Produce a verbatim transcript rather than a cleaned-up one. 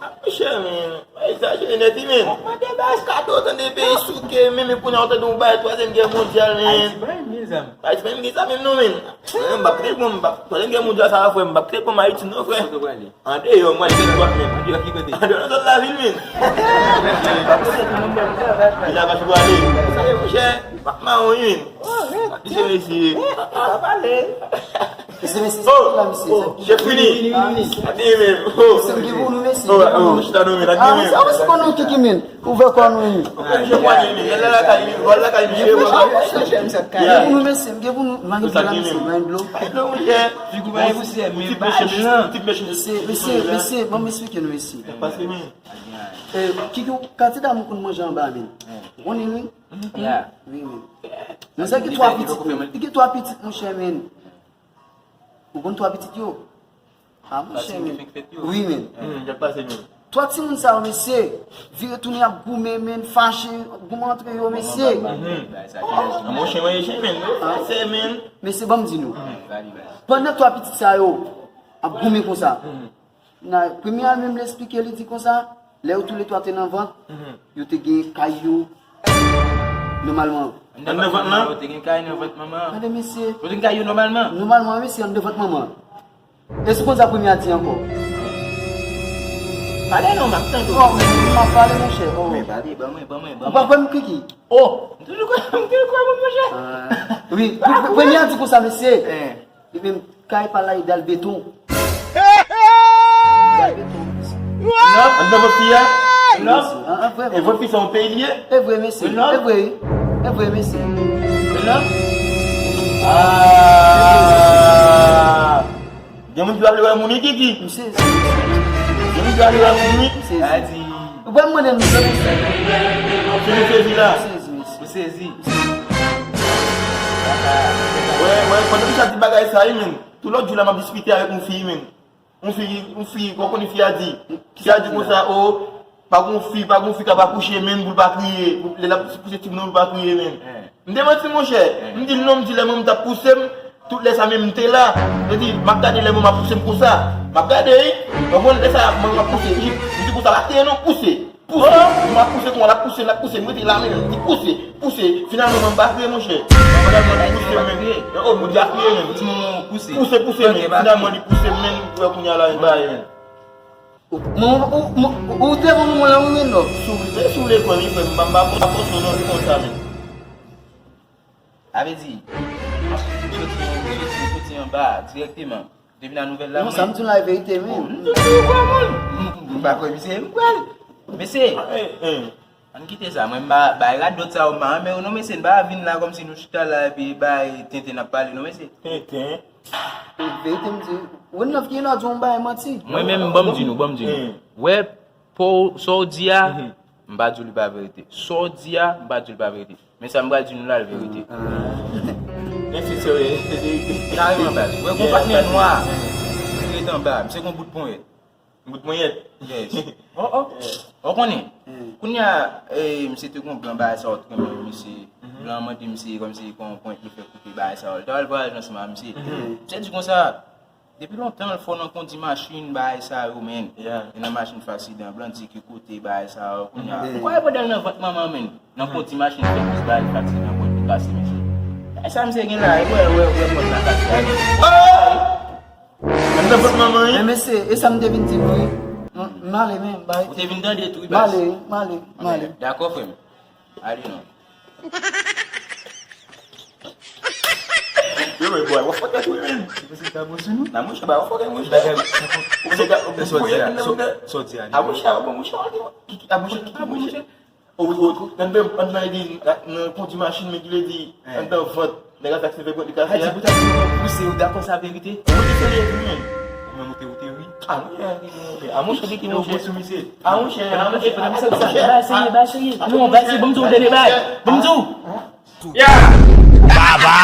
Monchè, men, pa egzajere nèt wi, men. Mwen mande baz kado, tande, peyi souke, men, men kounye a ou tande yon bagay twazyèm gè mondyal, men. Ayiti pa menm gen zam. Ayiti pa menm gen zam menm non, men. Men, m p ap kite l pran m, m p ap, twazyèm gè mondyal sa a, frè, m p ap kite l pran m Ayiti non, frè. Andeyò, m pral fè dwat menm. Andeyò ki kote? Andeyò nan zòn lavil, men. Vila Vache Pwale. Sa ye, monchè? M ap mawon wi, men. M ap di se mesye. Sa pale. Mesye, mesye, se la, mesye. Chèf fini. Ap di menm. Mesye, m gen pou nou, mesye. M chita nou, men. Ap di menm. Sa, mesye, konn nou kiki, men. Ouvè kò nou, men. Gen pou nou, mesye, m gen pou nou. Manipila, mesye, maniplo. Mesye, mesye, mesye, ban m eksplike nou, mesye. Kiki, kantite moun konn manje anba, men. Ou konnen, wi. Wi, men. Men sa ki twa pitit, men. Ki twa pitit, monchè, men. Ou konn twa pitit yo? A, monchè, men. Wi, men. Twa timoun sa yo, mesye, vire tounen ap goumen, men, fache, goumen antre yo, mesye. Monchè, mwen, men, men. Mesye, ban m di nou. Pandan twa pitit sa yo ap goumen konsa, nan premye a menm, l esplike, li di konsa, lè yo toulètwa te nan vant, yo te gen kay yo nòmalman. Anndan vant lan? Yo te gen kay nan vant manman. Tande, mesye. Yo te gen kay yo nòmalman? Nòmalman, mesye, anndan vant manman. E si konn sa premye a di ankò? Pale non, m ap tande w. Oh, m ap pale, monchè. Oh. Men pale, ban mwen, ban mwen, ban mwen. Ou pa kwè m kiki? Oh, m toujou kwè, m toujou kwè moun, monchè. Wi, premye a di konsa, mesye. Li menm, kay pa la, e dal beton. Dal beton, mesye. Anndan vant fi a? An, an, vre, vre. E vant fi sa yon peyi li ye? E vre, mesye. E vre. E vre, mesye. Ah! Gen moun ki pa vle wè moun wi, Kiki. M sezi. Gen moun ki pa vle wè moun wi. M sezi. Ou pa mande m, mesye. Se nou sezi la. M sezi, mesye. Ou sezi. Wè, wè, pandan misye ap di bagay sa wi, men. Tout lòt jou la, m ap diskite avèk yon fi, men. Yon fi, yon fi, ou konnen fi a di. Fi a di konsa, o, pa gon fi, pa gon fi k ap akouche, men, pou l pa kriye. Lè l ap pouse timoun nan pou l pa kriye, men. M te manti, monchè. M di l non, m di lè manman m t ap pouse m, tout lè sa menm m te la. M di, m ap gade lè manman ap pouse m konsa. M ap gade, wi. Ou konprann, lè sa manman ap pouse, m di konsa, pa kriye non, pouse. Pouse. M ap pouse, kòman l ap pouse, l ap pouse, m rete la menm, m di pouse, pouse. Finalman, manman m pa kriye, monchè. Finalman, li pouse m menm. O, Bondye a kriye menm. Ti manman w pouse. Pouse, pouse menm. Finalman, li pouse m menm, pou wè kounye a la, men bagay menm. Ou, ou, ou, ou, ou te bon manman la, wi, men non. Si w, si w vle kwè, wi, frè m, m pa, m pa, m pa fòse w non, se konsa menm. Sa vle di, soti, soti, soti anba, dirèkteman. Depi nan nouvèl la, non, sa m di w la, e verite, men. M toujou kwè moun. M pa kwè misye, m kwè l. Mesye, ann kite sa, mwen, m pa, bay radòt sa yo, m pa renmen yo, non, mesye, n pa vin la kòmsi nou chita la, epi bay tenten n ap pale, non, mesye. Tenten? Verite m di, One Love ki lè w di yon bagay manti. Mwen menm, ban m di nou, ban m di nou. Wè, pa w, sa w di a, m pa di w li pa verite. Sa w di a, m pa di w li pa verite. Men sa m pral di nou la, l verite. Mèsi, se vre, se verite. Kareman, baz. Wè, gon patnè nwa ki ret anba, misye gon bout ponyèt. Bout ponyèt? Yes. Oh, oh. Ou konnen? Kounye a, eh, misye te gon blan bagay sa yo, te renmen misye. Blan an mande misye kòmsi kon ponyèt li fè koupe bagay sa yo. Li ta pral vwayaje ansanm ak misye. Misye di konsa, depi lontan, l fò nan kondi machin, bagay sa yo, men. Yeah. E nan machin fè aksidan, blan di ki kote, bagay sa yo, kounye a. Ou kwè pandan l nan vant manman, men, nan kondi machin fè plis bagay, fè aksidan, kò l kase, mesye. E sa misye gen la, e wè, wè, wè, kò l la kase. Oh! Anndan vant manman, wi. Men, mesye, e sa m te vin di nou, wi. M, m ale, men, bay. Ou te vin tande tou, wi, baz. M ale, m ale, m ale. Dakò, frè m. Ale non. Yo, men, bòy, w ap fòkè tou, men. Ou panse l ta bon sou nou? Nan, monchè, bay, w ap fòkè, monchè. Ou panse l ta bon sou nou? Sa w di a, sa w di a. A, monchè, a, bon, monchè, a, monchè, a, monchè. O, o, anndan, anndan, nan kondi machin, men ki vle di, anndan vant, nèg la taksi fè pwent li kase a. Sa di pou ta di w pouse, ou dakò sa verite? Ou te serye tou, men. Ou menm ou te, ou te ri. A, monchè, a, monchè, ki, ki, monchè. A, monchè, a, monchè, a, monchè. Ba serye, ba serye. Non, ba serye, ban m di w dènye bagay. Ban m di w. Ya! Baba!